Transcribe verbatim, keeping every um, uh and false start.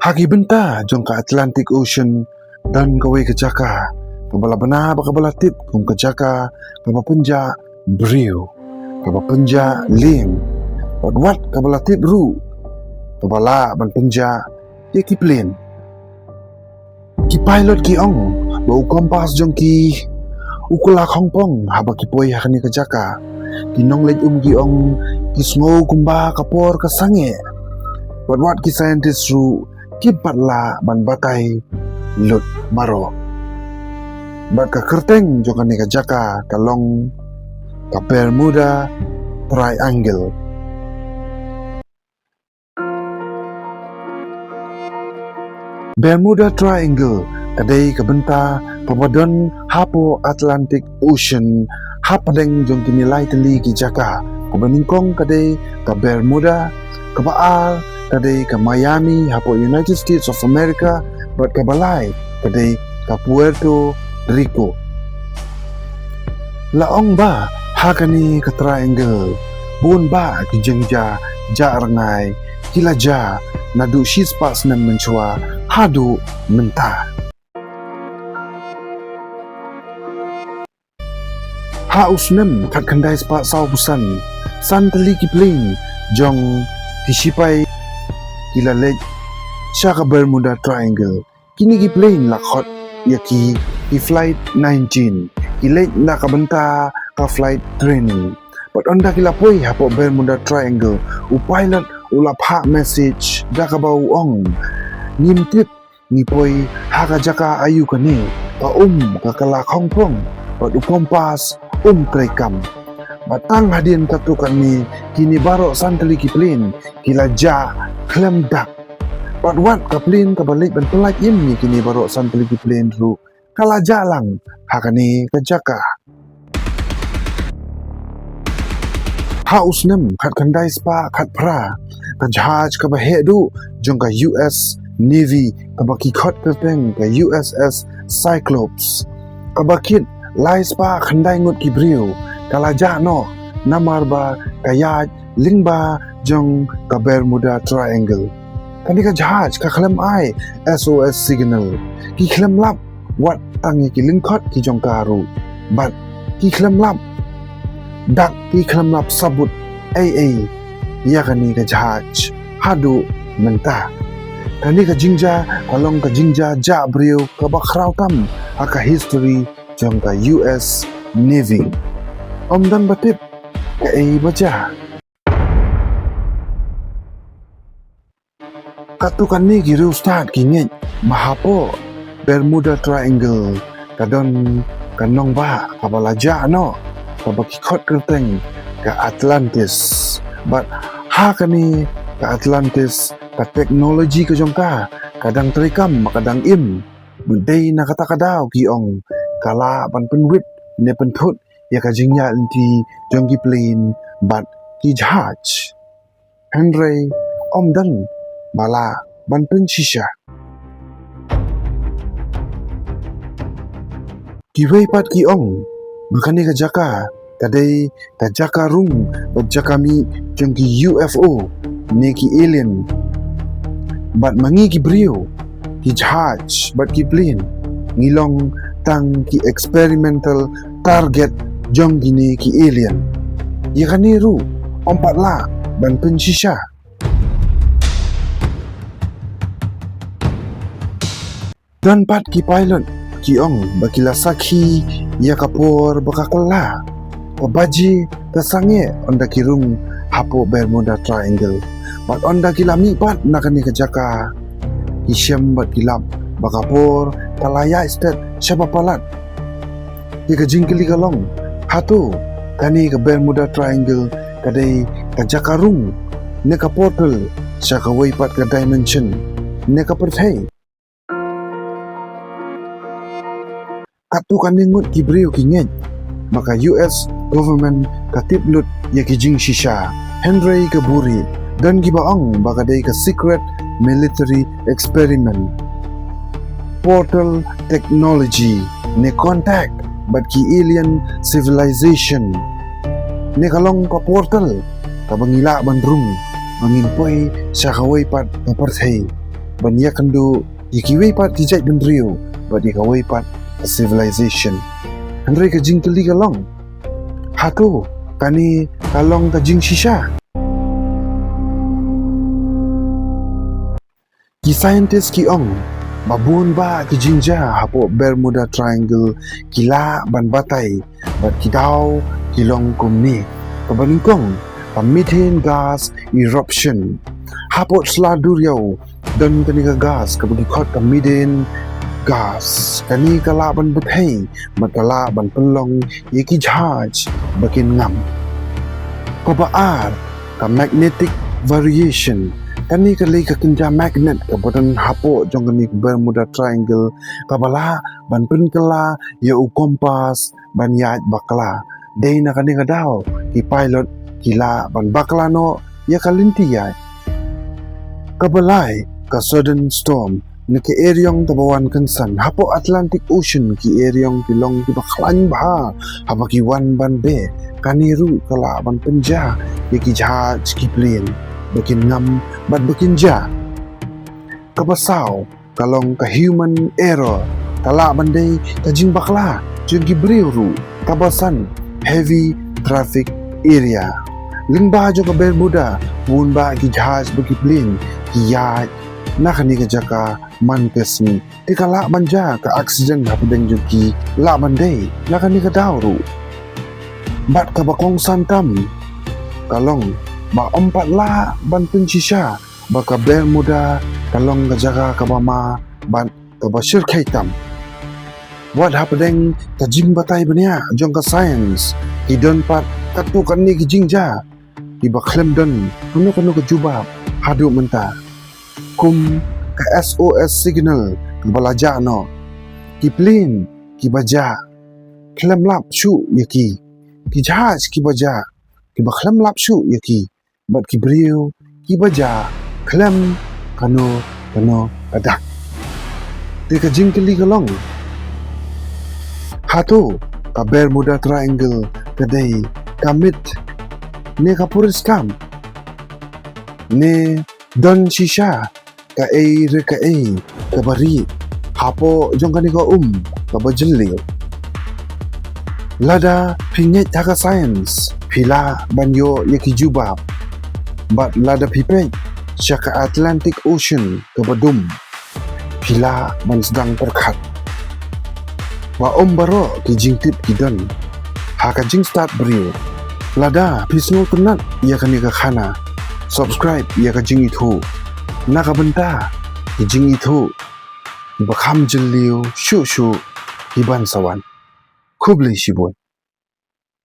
Ha ki bynta jong ka Atlantic Ocean don kawei ka jaka kaba la bna bad kaba la tip kum ka jaka kaba pynjah briew, kaba pynjah lieng, bad wat kaba la tip ruh kaba lah ban pynjah ïa ki plane. Ki pilot ki ong ba u compass jong ki u kylla khongpong haba ki poi ha kane ka jaka. Ki nongleit um ki ong ki sngew kumba ka por ka sangeh. Bad wat ki scientist ruh kim pat lah ban batai lut baroh. Bad ka kyrteng jong kane ka jaka ka long ka Bermuda Triangle. Bermuda Triangle ka dei ka bynta kaba don hapoh Atlantic Ocean, hapdeng jong kine lai tylli ki jaka. Kaba nyngkong ka dei ka Bermuda, kaba ar ka dei ka Miami hapoh United States of America, bad kaba lai ka dei ka Puerto Rico. La ong ba ha kane ka triangle bun bah ki jingjia jah rngai ki la jia naduh shispah snem mynshuwa haduh mynta. Ha u snem khatkhyndai spah sawphew san, san tylli ki plane jong ki shipai ki la leit sha ka Bermuda Triangle. Kine ki plane la khot ïa ki, ki Flight nineteen. Ki leit na ka bynta ka flight training. Bad ynda ki la poi hapoh Bermuda Triangle, u pilot u la phah message da kaba u ong, ngim tip ngi poi ha ka jaka aïu kane, ka um ka kylla khongpong bad u compass um treikam. Bad tang hadien katto katne kine baroh san tylli ki plane ki la jah khlem dak. Bad wat ka plane kaba leit ban pyllait im ïa kine baroh san tylli ki plane ruh ka la jah lang ha kane ka jaka. Ha u snem khatkhyndai spah khatphra, ka jahaj kaba heh duh jong ka U S Navy kaba ki khot kyrteng ka U S S Cyclops, kaba kit lai spah khyndai ngut ki briew, ka la jah noh namar ba ka ïaid lyngba jong ka Bermuda Triangle. Kane ka jahaj ka khlem ai S O S signal. Ki khlem lap wat tang ïa ki lyngkhot ki jong ka ruh. Bad ki khlem lap dak, ki khlem lap sabut ei ei ïa kane ka jahaj haduh mynta. Kane ka jingjia ka long ka jingjia jah briew kaba khraw tam ha ka history jong ka U S Navy. Ym don ba tip kaei ba jia. Katto katne ki riewstad ki ngeit ba hapoh Bermuda Triangle ka don ka nongbah kaba la jah noh, kaba ki khot kyrteng ka Atlantis. Bad ha kane ka Atlantis, ka teknoloji ka jong ka ka dang treikam bad ka dang im. Bad dei na kata ka daw ki ong ka lah ban pynwit ne pynthut ïa ka jingïaid lynti jong ki plane bad ki jahaj. Hynrei ym don ba lah ban pynshisha. Kiwei pat ki ong ba kane ka jaka ka dei ka jaka rung bad jaka mih jong ki U F O ne ki alien. Bad ma ngi ki briew, ki jahaj bad ki plane ngi long tang ki experimental target jong kine ki alien. Ïa kane ruh ym pat lah ban pynshisha. Don pat ki pilot ki ong ba ki la sakhi ïa ka por ba ka kylla, ka baje ka sangeh ynda ki rung hapoh Bermuda Triangle. Bad ynda ki la mih pat na kane ka jaka, ki shem bad ki lap ba ka por ka la ïaid stet shaba palat. Te ka jingkylli ka long, hato kane ka Bermuda Triangle ka dei ka jaka rung ne ka portal sha kawei pat ka dimension ne ka pyrthei? Katto katne ngut ki briew ki ngeit ba ka U S government ka tip lut ïa ki jingshisha. Hynrei ka buri don kiba ong ba ka dei ka secret military experiment. Portal technology ne contact bad ki alien civilization ne ka long ka portal kaba ngi lah ban rung ba ngin poi sha kawei pat ka pyrthei. ban ïakynduh ïa kiwei pat ki jaitbynriew bad ïa kawei pat ka civilization. Hynrei ka jingkylli ka long, hato kane ka long ka jingshisha? Ki scientist ki ong ba bun bah ki jingjia hapoh Bermuda Triangle ki lah ban batai bad ki daw ki long kumne. Kaba nyngkong, ka methane gas eruption. Hapoh sla duriaw don kane ka gas kaba ki khot ka methane gas. Kane ka lah ban bthei bad ka lah ban pynlong ïa ki jahaj ba kin ngam. Kaba ar, ka magnetic variation. Kane ka lei ka kynja magnet kaba don hapoh jong kane ka Bermuda Triangle kaba lah ban pynkylla ïa u kompas ban ïaid bakla. Dei na kane ka daw ki pilot ki lah ban bakla noh ïa ka lynti ïaid. Kaba lai, ka sudden storm. Na ka eriong kaba wan kynsan hapoh Atlantic Ocean, ki eriong ki long kiba khlaiñ bha haba ki wan ban beh. Kane ruh ka lah ban pynjia ïa ki jahaj, ki plane ba kin ngam bad ba kin jia. Kaba saw ka long ka human error. Ka lah ban dei ka jingbakla jong ki briew ruh. Kaba san, heavy traffic area. Lyngba jong ka Bermuda bun bah ki jahaj bad ki plane ki ïaid na kane ka jaka man ka sngi. Te ka lah ban jia ka accident hapdeng jong ki, lah ban dei na kane ka daw ruh. Bad kaba kongsan tam ka long ba ym pat lah ban pynshisha ba ka Bermuda ka long ka jaka kaba ma bad kaba shyrkhei tam. Wat hapdeng ka jingbatai bniah jong ka science, ki don pat katto katne ki jingjia kiba khlem don kano kano ka jubab haduh mynta, kum ka S O S signal kaba la jah noh, ki plane kiba jah khlem lap shuh ïa ki, ki jahaj kiba jah kiba khlem lap shuh ïa ki, bad ki briew kiba jah khlem kano kano ka dak. Te ka jingkylli ka long, hato ka Bermuda Triangle ka dei ka myth ne ka puriskam, ne don shisha kaei re kaei kaba ri hapoh jong kane ka um kaba jylliew? Lada phi ngeit ha ka science, phi lah ban ïoh ïa ki jubab. Bad lada phi peit sha ka Atlantic Ocean kaba dum, phi lah ban sdang pyrkhat ba ym baroh ki jingtip ki don ha ka jingstad briew. Lada phi sngewtynnat ïa kane ka khana, subscribe ïa ka jingithuh na ka bynta ki jingithuh kiba kham jylliew shuh shuh kiban sa wan. Khublei shibun.